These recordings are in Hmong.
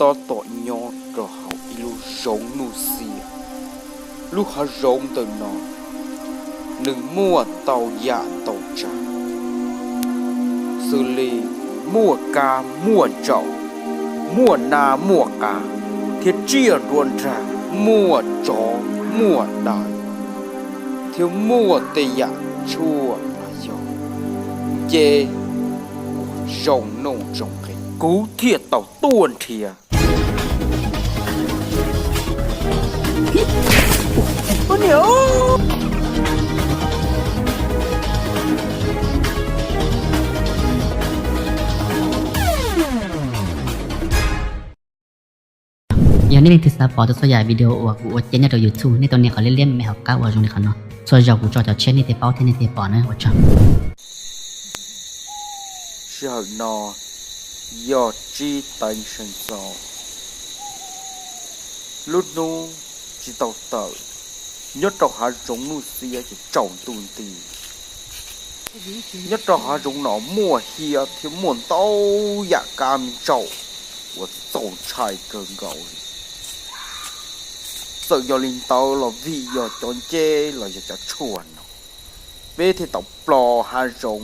Tab tom nyob rau hauv ib lub zoov nuj xiab. Lub hav zoov ntawm no nws muaj ntau yam ntau tsav, xws li muaj kab muaj ntsaum, muaj nab muaj qav, thiab tsiaj nruab nrag, muaj tsov muaj dais, thiab muaj tej yam tshuaj los yog nce uas zoo nuj zoo nqis, kuv thiaj tau tuaj nrhiav. Yog nej leej twg xav pom tus txhua yam video uas kuv ua cia nyob rau YouTube, nej tau nias qhov liab liab me me hauv qab uas zoo li qhov no. Txhua zaus kuv tso cov tshiab nej thiaj paub thiab nej thiaj pom na, ua tsaug. Sij hawm no yog tsib teev sawv ntxov, lub hnub tsis tau tawm, nyob rau hav zoov nuj xiab ces tsaus ntuj nti. Nyob rau hav zoov no muaj hiav thiab muaj ntau yam kab me ntsaum uas txaus ntshai kawg nkaus li. Txawm yog li ntawd los vim yog cov nceb los yog cov tshuaj no, peb thiaj tau plob hav zoov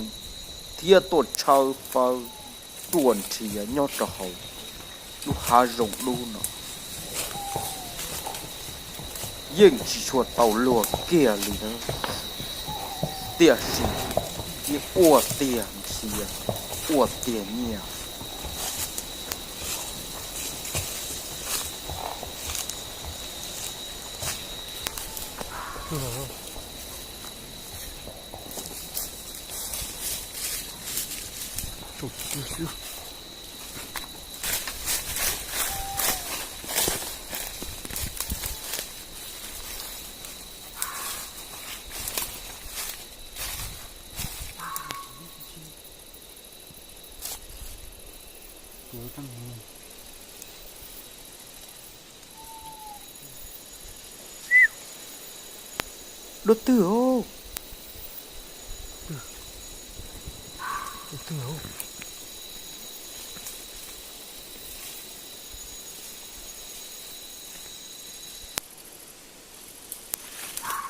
thiab tuaj tshawb fawb tuaj nrhiav nyob rau hauv lub hav zoov dub no. Yeej tsis tshua tau luag kiag li na, tiam sis yeej ua tiag nrhiav, ua tiag nyiaj. Dua twg os?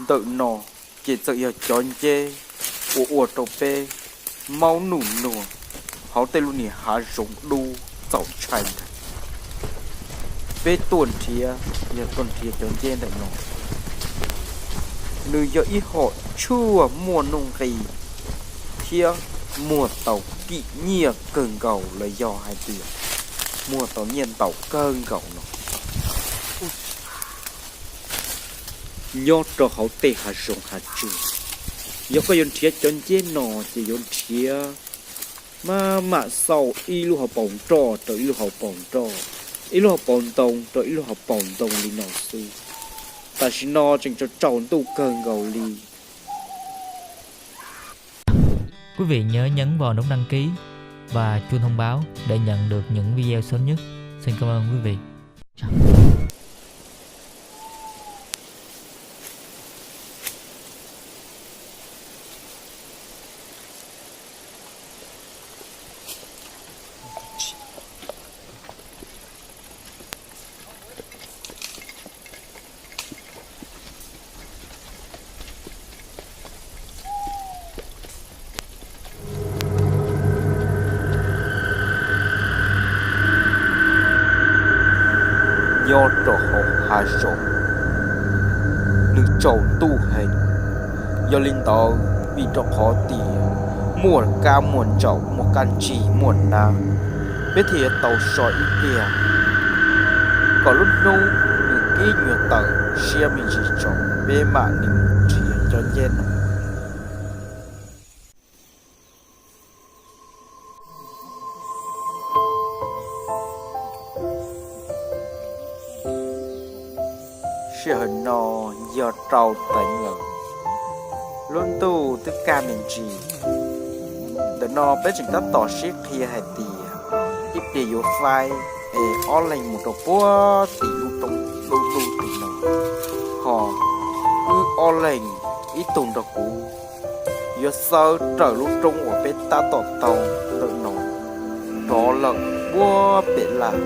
Ntawm no ces txawm yog cov nceb uas ua rau peb maub nuj nuag hauv tej lub niag hav zoov dub txaus ntshai ntag. Peb tuaj nrhiav, yog tuaj nrhiav cov nceb ntawm no, nws yog ib hom tshuaj muaj nuj nqis thiab muag tau kim nyiaj kawg nkaus los yog hais tias muag tau nyiaj ntau kawg nkaus no. Nyob rau hauv tej hav zoov hav tsuag, yog koj yuav nrhiav cov nceb no ces yuav nrhiav maj mam xauj ib lub hauv paus nroj rau ib lub hauv paus nroj, ib lub hauv paus ntoo rau ib lub hauv paus ntoo li no xwb. Tam sim no tseem tsaus tsaus ntuj kawg nkaus li. Quý vị nhớ nhấn vào nút đăng ký và chuông thông báo để nhận được những video sớm nhất. Xin cảm ơn quý vị. Nyob rau hauv hav zoov, nws tsaus ntuj heev. Yog li ntawd, vim rau qhov tias muaj kab muaj ntsaum, muaj kab ntsig muaj nab, peb thiaj yuav tau so ib pliag kom lub hnub nws ib nyuag tawm siab me ntsis tso, peb mam li mus nrhiav cov nceb no. Sij hawm no yog rau teev lawm, lub ntuj twb kaj me ntsis. Ntawm no peb tseem tab tom sib qhia hais tias ib pliag yuav faib es ob leeg mus rau puag tim lub roob dub dub tim no, ho wb ob leeg ib tug nrog kuv yuav xawb raws lub roob uas peb tab tom taug ntawm no rov lawm puag pem lawm.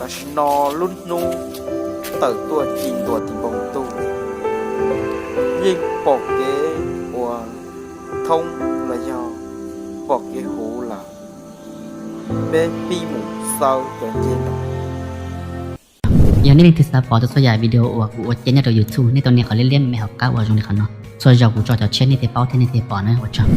Tam sim no lub hnub tawm tuaj ci ntua tim npoo ntuj, yeej pom kev ua thoob los yog pom kev huv lawm. Peb pib mus xawb cov nceb no. Yog nej leej twg xav pom txhua yam video uas kuv ua cia nyob rau YouTube, nej tau nias qhov liab liab me me hauv qab uas zoo li qhov no. Txhua zaus kuv tso cov tshiab nej thiaj paub thiab nej thiaj pom na, ua tsaug.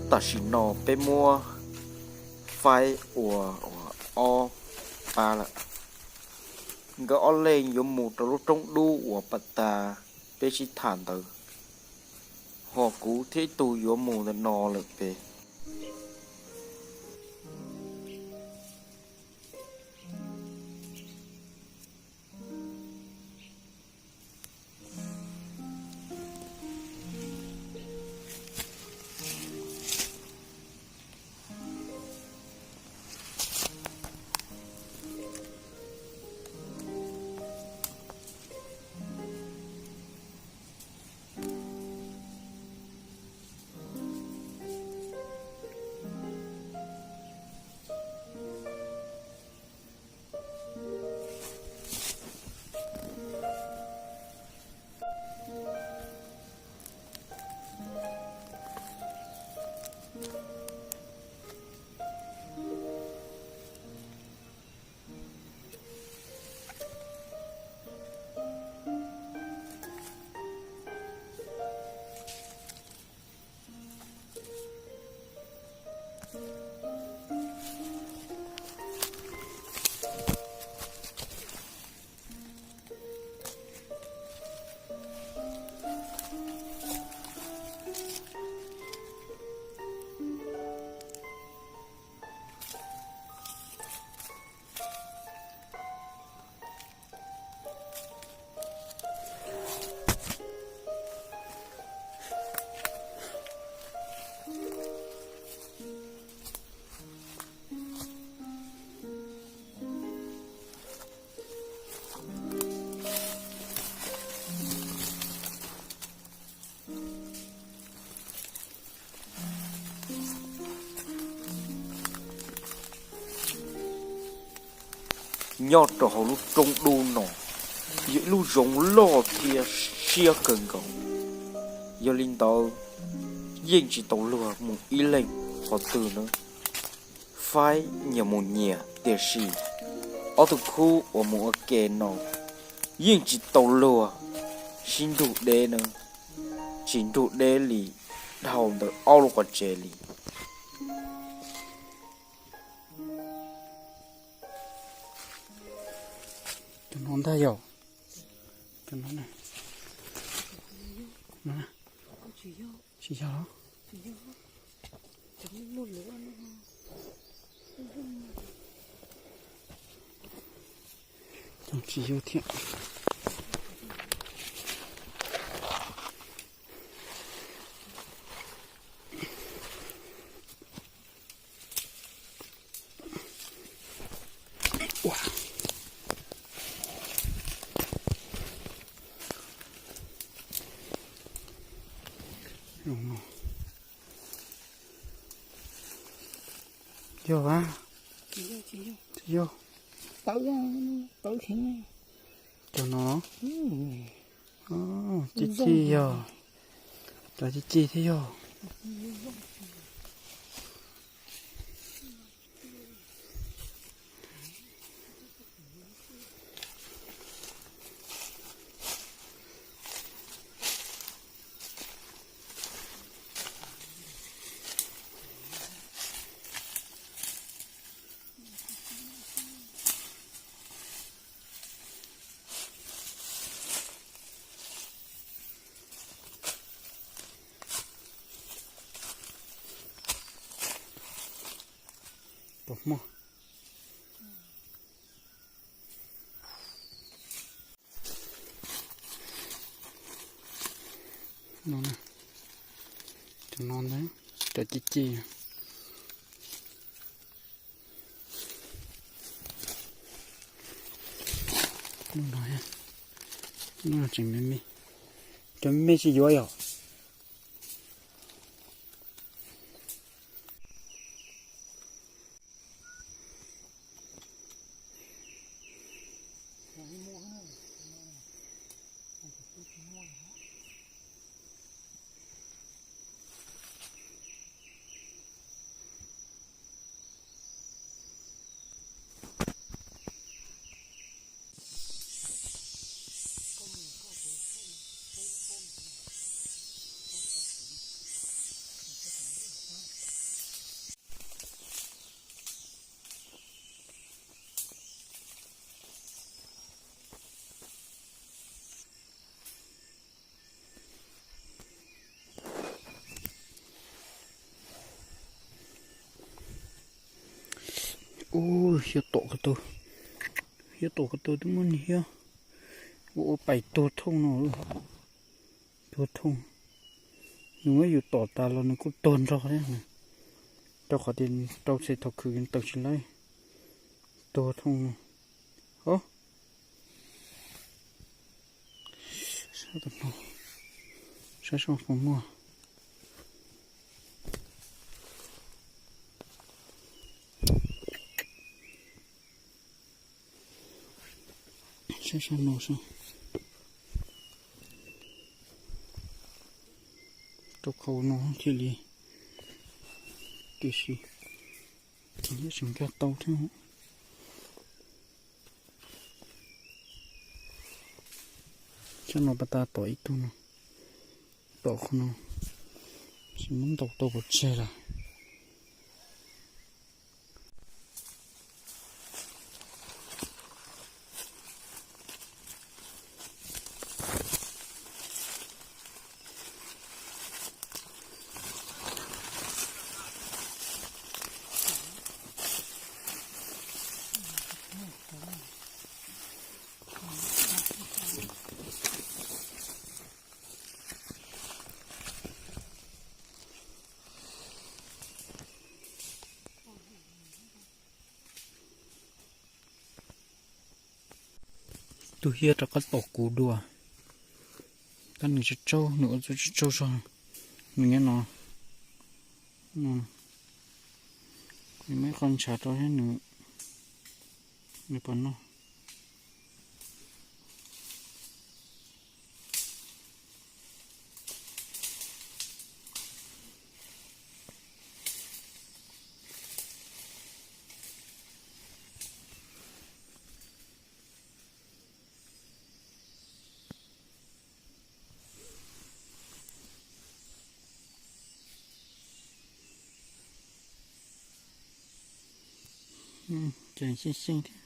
Tam sim no peb muab faib ua ob pab lawm. Nkawd ob leeg yuav mus rau lub roob dub uas pas tas peb sib tham ntawd, ho kuv thiab ib tug yuav mus ntawm no lawm pem. Nyob rau hauv lub roob dub no, yog ib lub zoov loj thiab siab kawg nkaus. Yog li ntawd, yeej tsis tau luag mus ib leeg qhov twg na. Faib nyias mus nyias, tiam sis ob tug khub uas mus ua ke no yeej tsis tau luag sib nrug deb na, tsis nrug deb li dhau ntawm ob lub qhov tsev li. Cov no ntag yom. Cov no, tsis yog los? Cov tsis yog thiab. Yog a? Tsis yog. Tawv, tawv heev. Cov no, cig cig yog, cov cig cig thiab yog. Pos hmo. No, cov no ntag, cov cig cig. Lub no, lub no tseem me me, cov me me tsis yuav yom. Ub, hiab tom ko taw, hiab tom ko taw twb muaj niag hiab, ua ua pais tuag thooj no, tuag thooj. Nws muab yus tom tas los nws kuj tuag nrog thiab, rau qhov tias rau txhais thaum khwv nws taws tsis laib, tuag thooj no. Os, saib saib puas muaj. Saib sab no saib. Rau qhov no thiaj li, tiam sis tseem nkag tau thiab. Sab no pas tas tom ib tug no, tom qhov no, tsis muab ntaus tau pov tseg lawm. Tus hiab rov qab tom kuv dua. Tab nws tsaug tsaug, nws ua tsaug tsaug zog. Nws nyob no. Nws muaj ib qho ntshav rau thiab nws, nws puas noj. Ces xyeej xyeej thiab.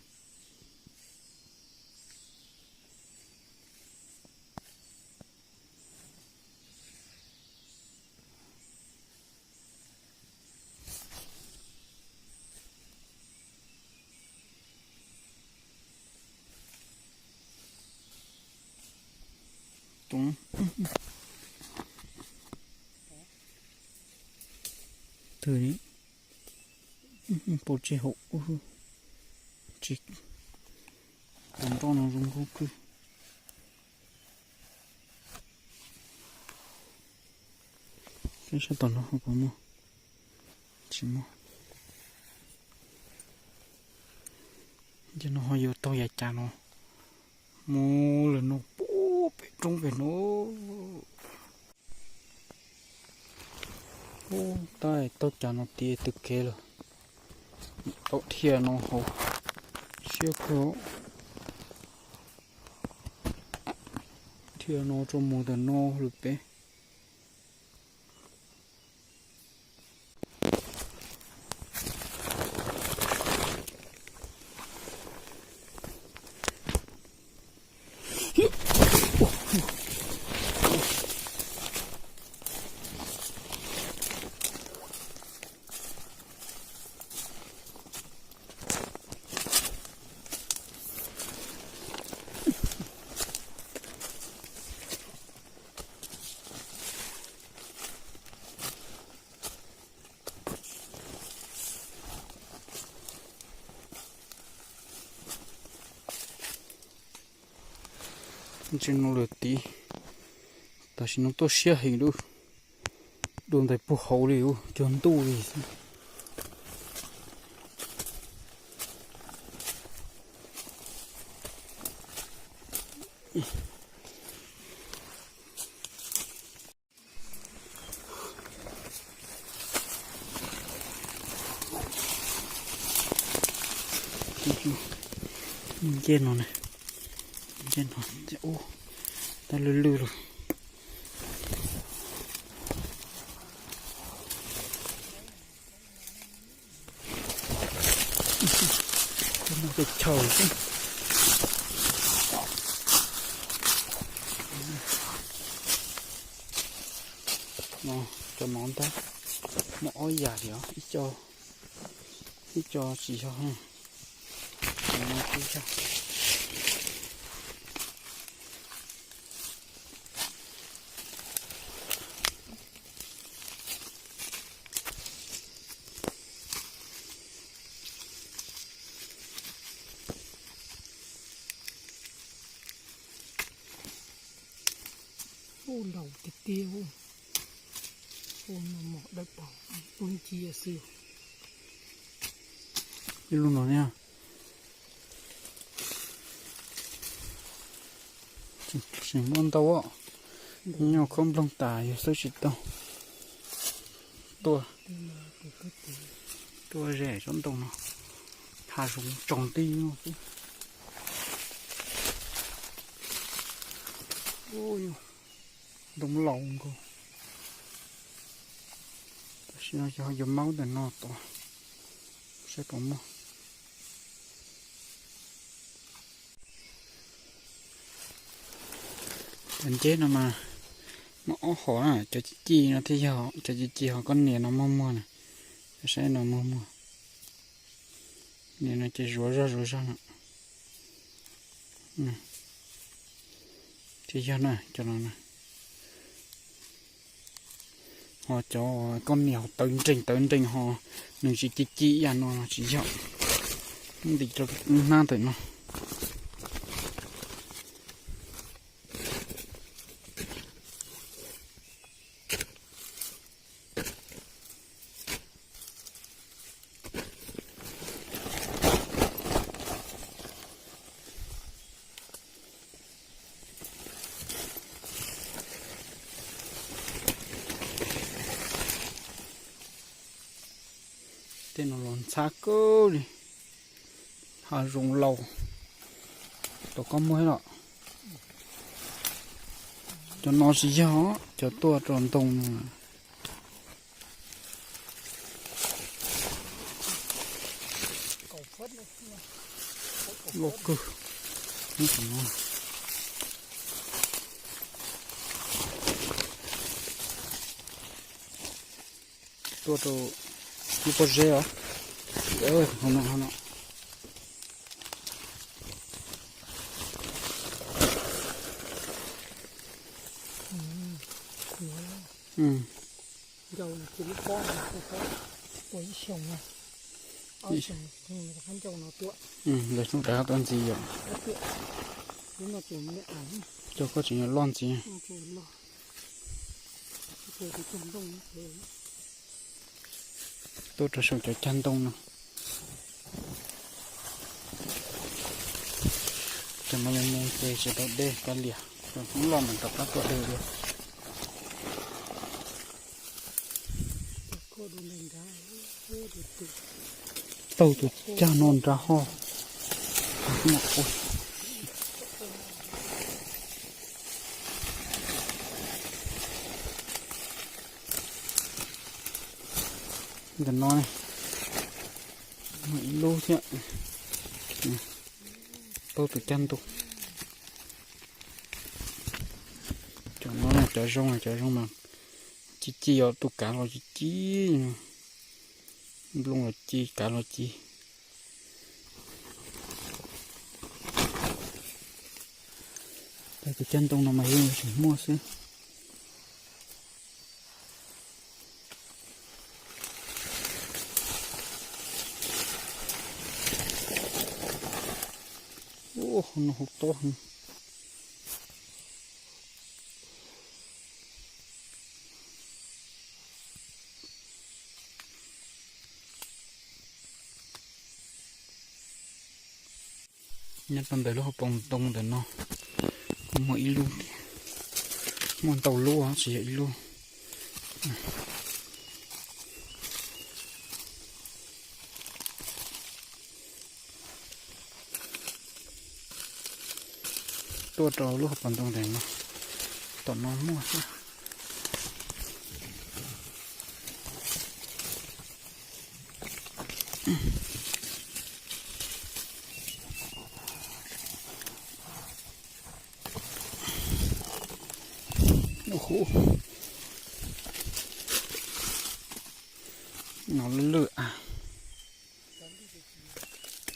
Twg li, pau tseg hauv ub, tsis, tus nroj no zoo nkauj kawg. Saib sab tom no ho puas muaj, tsis muaj. Ces no ho yuav taug yav cas no. Mus lawm no pub pem roob pem no. Ub, tab taug cas no tias tw kev lawm. Tau dhia no hauv siab kawg. Dhia no rau mus ntawm no lawm peb. Ntsis no lawm tid, tam sim no tuaj siab heev lawm, dua ntais puag hauv li, cog ntuj li xwb. Nce no ne, nce no, ub, tab lwj lwj lawm. Cov no ces chaw xwb. No, cov no ntag, muaj ob yam li os, ib co, ib co tsis yog, tsis yog. Ub, laus tiag tiag, ub, no mom dawb paug, ub, ncia xwb. Ib lub no ne. Tseem muaj ntau, nyob khob nploog tas yog xwb tsis tau. Tuaj, tuaj ze tsob ntoo no, hav zoov tsaus nti no xwb. Ntoo laus nkaus. Tam sim no yog yuav maub ntawm no tod, saib puas muaj. Cov nceb no mas muaj ob hom na, cov ci ci no thiaj yog, cov ci ci ho koj nias no muag muag na, saib no muag muag. Nias no ces zuav zog zuav zog no. Thiaj yog na, cov no na. Ho cov koj nias tawv nrees tawv nrees ho nws tsis ci ci ib yam no tsis yog. Ntim rau hnab ntawm no. Tej no los ntxhab kawg li. Hav zoov laus, tom koj muag los. Cov no tsis yog, cov tuaj rau ntoo no. Loj kawg. Tuaj rau ib pob zeb os. Hauv no, hauv no. Lawv sub dav tuaj ntxiv yom. Cov koj tseem yuav loj ntxiv. Tuaj rau saum cov cag ntoo no. Ces mus mus ces sawv daws de kav liam, hnub loj mam rov qab tuaj de dua. Taug tus cag no nrad ho. Ntawm no ib lub thiab, taug tus cag ntoo. Cov no cov zoo, cov zoo mas ci ci, yog tus kav los ci ci, nplooj los ci, kav los ci. Tus cag ntoo no mas yeej tseem muaj xwb. Ub, no hauv tob. Nyob rau ntawm lub hauv paus ntoo ntawm no kuj muaj ib lub, muaj ntau lub tsis yog ib lub. Tuaj rau lub hauv paus ntoo ntawm no, tom no muaj xwb. No lwj lwj,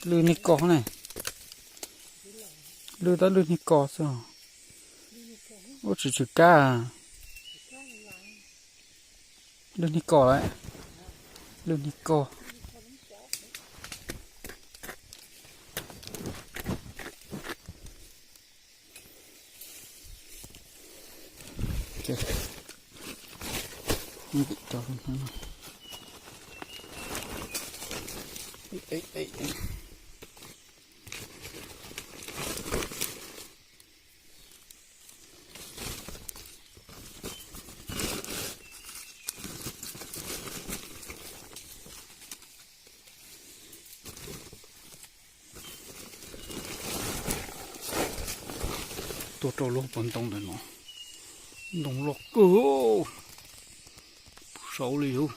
lwj niag ko ne, lwj tab lwj niag ko xwb. Ub, tsis tshwm kab. Lwj niag ko lawm, lwj niag ko. Tuaj rau lub hauv paus ntoo ntawm no, ntoo loj kawg, saud li yus.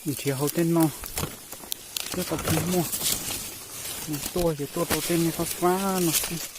Nrhiav hauv tej no, twb tau muaj, tuaj ces tuaj rau tej niag fab fab no xwb.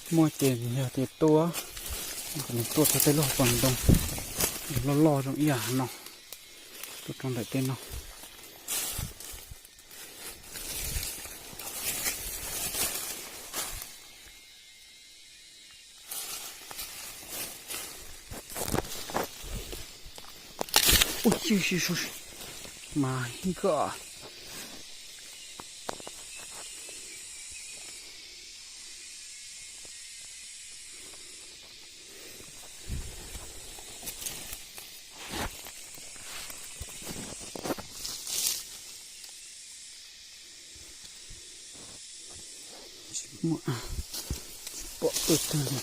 Muaj ces yog tias tuaj, kom nws tuaj rau tej lub hauv paus ntoo loj loj zoo ib yam no, tuaj rau ntawm tej no. Mas nkaj. Tsis pom tus twg li.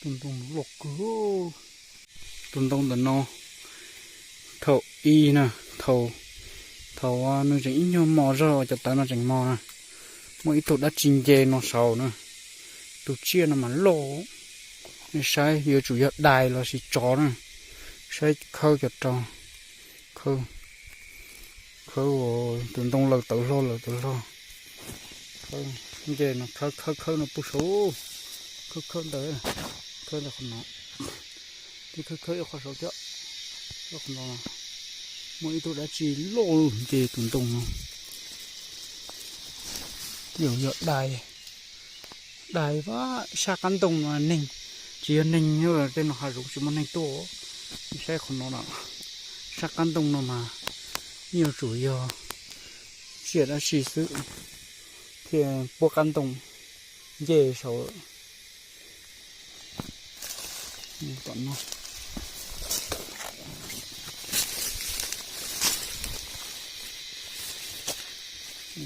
Tus ntoo loj kawg. Tus ntoo ntawm no thaum ub na, thaum, thaum nws tseem ib nyuag mos zog uas cov tawv no tseem mos na, muaj ib tug dab tsi nce no saud na. Tus tsiaj no mas loj, nej saib yuav tsum yog dais los sis tsov na. Saib khawb cov rau, khawb, khawb tus ntoo laws tawv hlo laws tawv hlo. Khawb nce no, khawb khawb khawb no puag saud, khawb khawb ntawd, khawb ntawm qhov no, thiab khawb khawb ib qho saud thiab. Qhov no muaj ib tug dab tsi loj nce tus ntoo no, yog, yog dais, dais sab qab ntoo no neeg, tsis yog neeg, tej no hav zoov tsis muaj neeg tuaj. Saib qhov no na, sab qab ntoo no mas yuav tsum yog tsiaj dab tsi xwb thiaj puab qab ntoo nce saud. Tom no,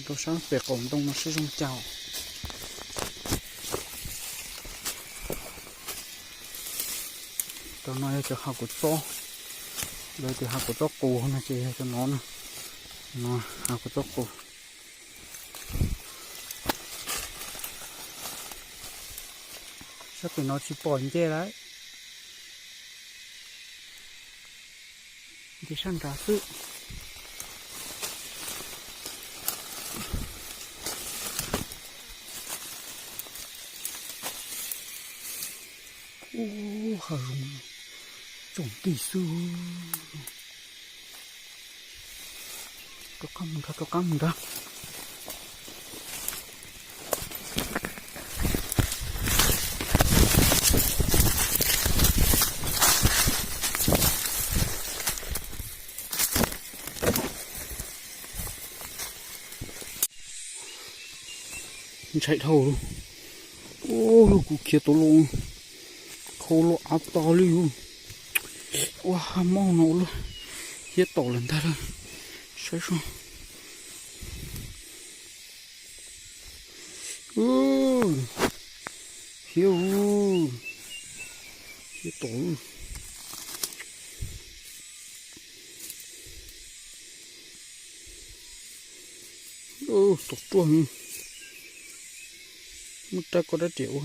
rau sab pem qaum ntoo no sib zoo caum. Cov no yog cov hav kuv txob, lawv tias hav kuv txob qus no ces yog cov no na. No, hav kuv txob qus. Sab pem no tsis pom nce lawm, nce sab nrad xwb. Ub, hav zoov tsoom tij xwb. Rov qab mus nrad, rov qab mus nrad. Ntshai dhau. Ub, kuv khiav tau los, khau los av tag li. Ua mob no ua luaj, hiab tom lawm ntag lauj. Saib seb. Hiab, hiab tom. Tom ruaj, muab rab koj rab riam ua.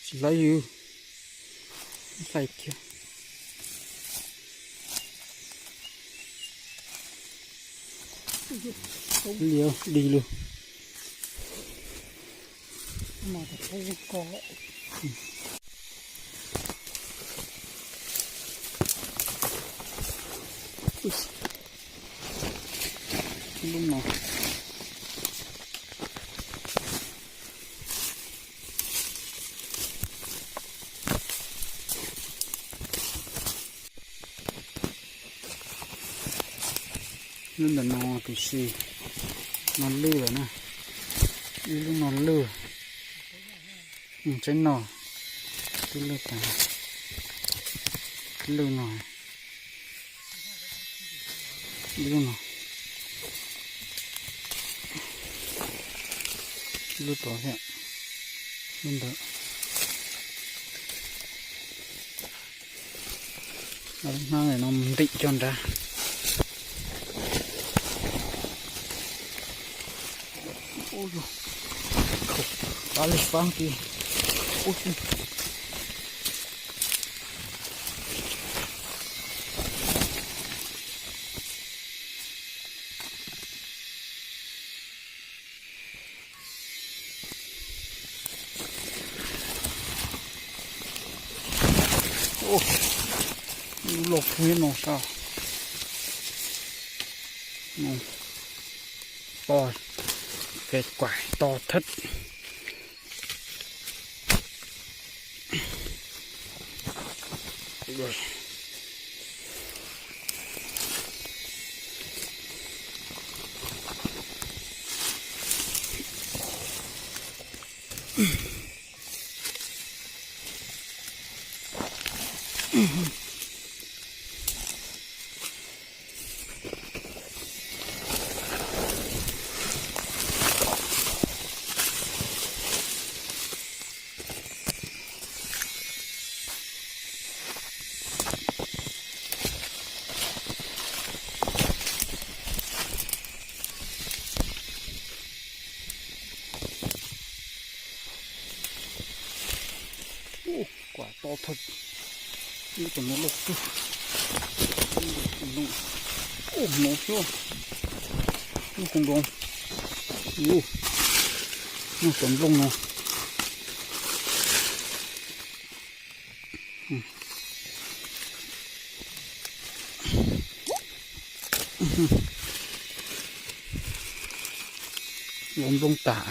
Tsis laib li, hlais kiag. Liab dig lawm. Lub no. Lub ntawm no tiam sis no lwj lawm na. Ib lub no lwj, tseeb no, twb lwj tas. Lwj no, ib lub no, ib lub tod thiab, lub ntawd. Hnab no mus ntim cov nrad. Ub, khaum, Pab li pab ti. Ub, loj kawg no sas. To, kev kuam to thawj. Kuam to thawj. Lub tom no loj kawg. Ub, no xwb. Lub koos nroos. Ub, no cov nplooj no. Los nplooj tas.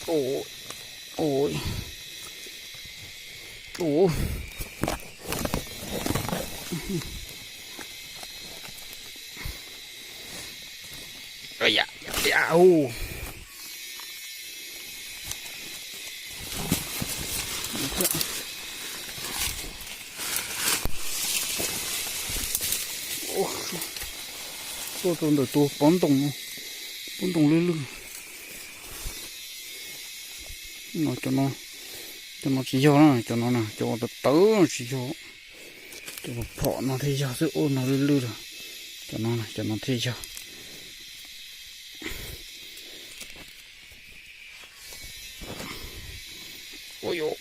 Ub, ub, ub. Tuaj rau ntawm tus pob ntoo, pob ntoo lwj lwj. No cov no, cov no tsis yog na, cov no na, cov uas tawv tawv no tsis yog. Cov phom no thiaj yog xwb, ub no lwj lwj lawm. Cov no, cov no thiaj yog. Ua yuav.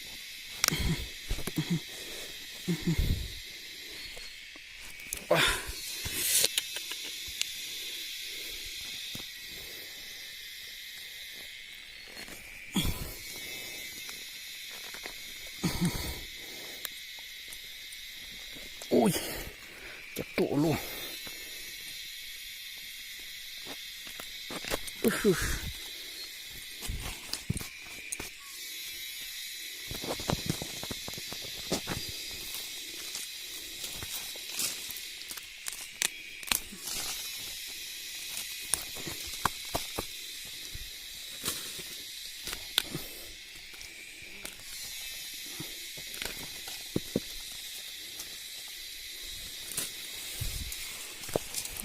Ui, cov tuaj luaj.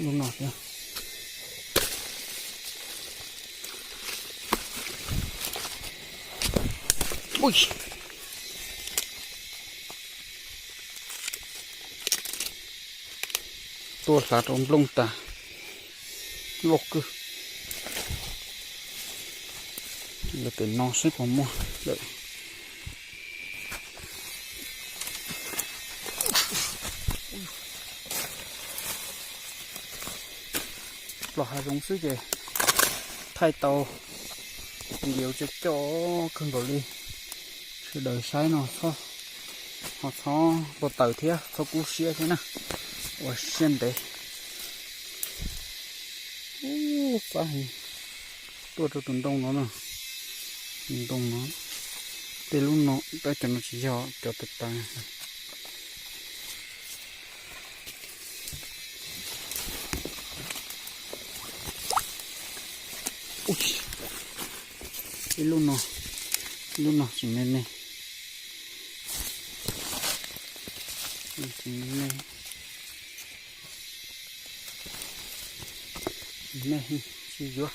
Lub no thiab. Ui, tuaj hlav rau nplooj tas, loj kawg. Lawv pem no seb puas muaj lawm. Los hav zoov xwb ces thaij tau video coj coj kawg nkaus li. Sawv daws saib no txhob, ho txhob npau taws thiab txhob kub siab thiab na. Ua siab ntev. Ub, pab heev. Tuaj rau tus ntoo no na. Tus ntoo no. Tej lub no, tab cov no tsis yog, cov tas tas. Ib lub no, ib lub no tsis me me. Tsis me me, tsis yuav.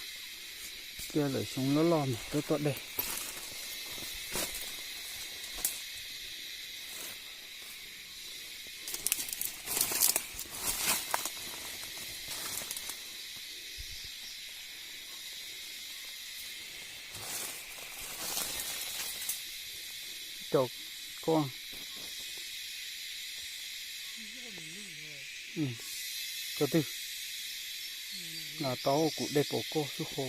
Kiag lawm xyoo loj loj mas tuaj tuaj de. Cov koj, cov twg los tau, kuv de pom koj xwb ho.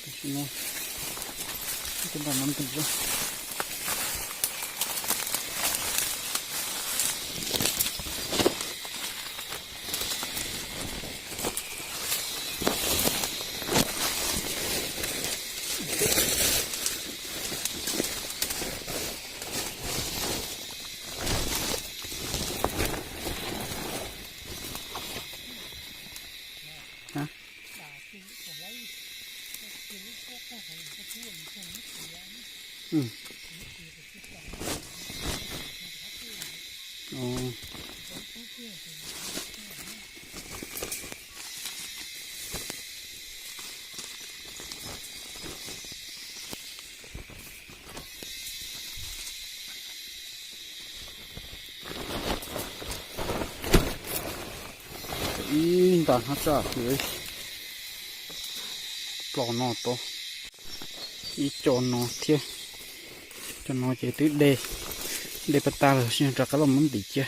Tam sim no, tam sim no nti. Ib nta hnab tsaj plos no tod, ib co no thiab. Co no ces twb de, de pas tas lawm, rov qab los muab ntim cia.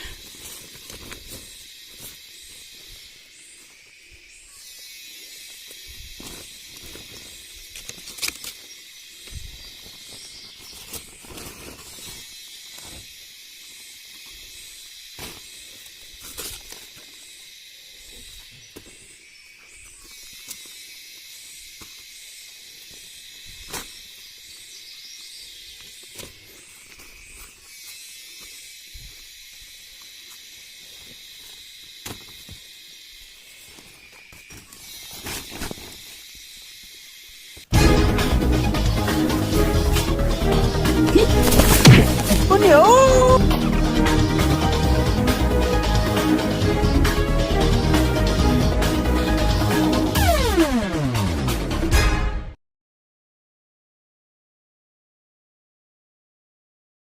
Ua niam,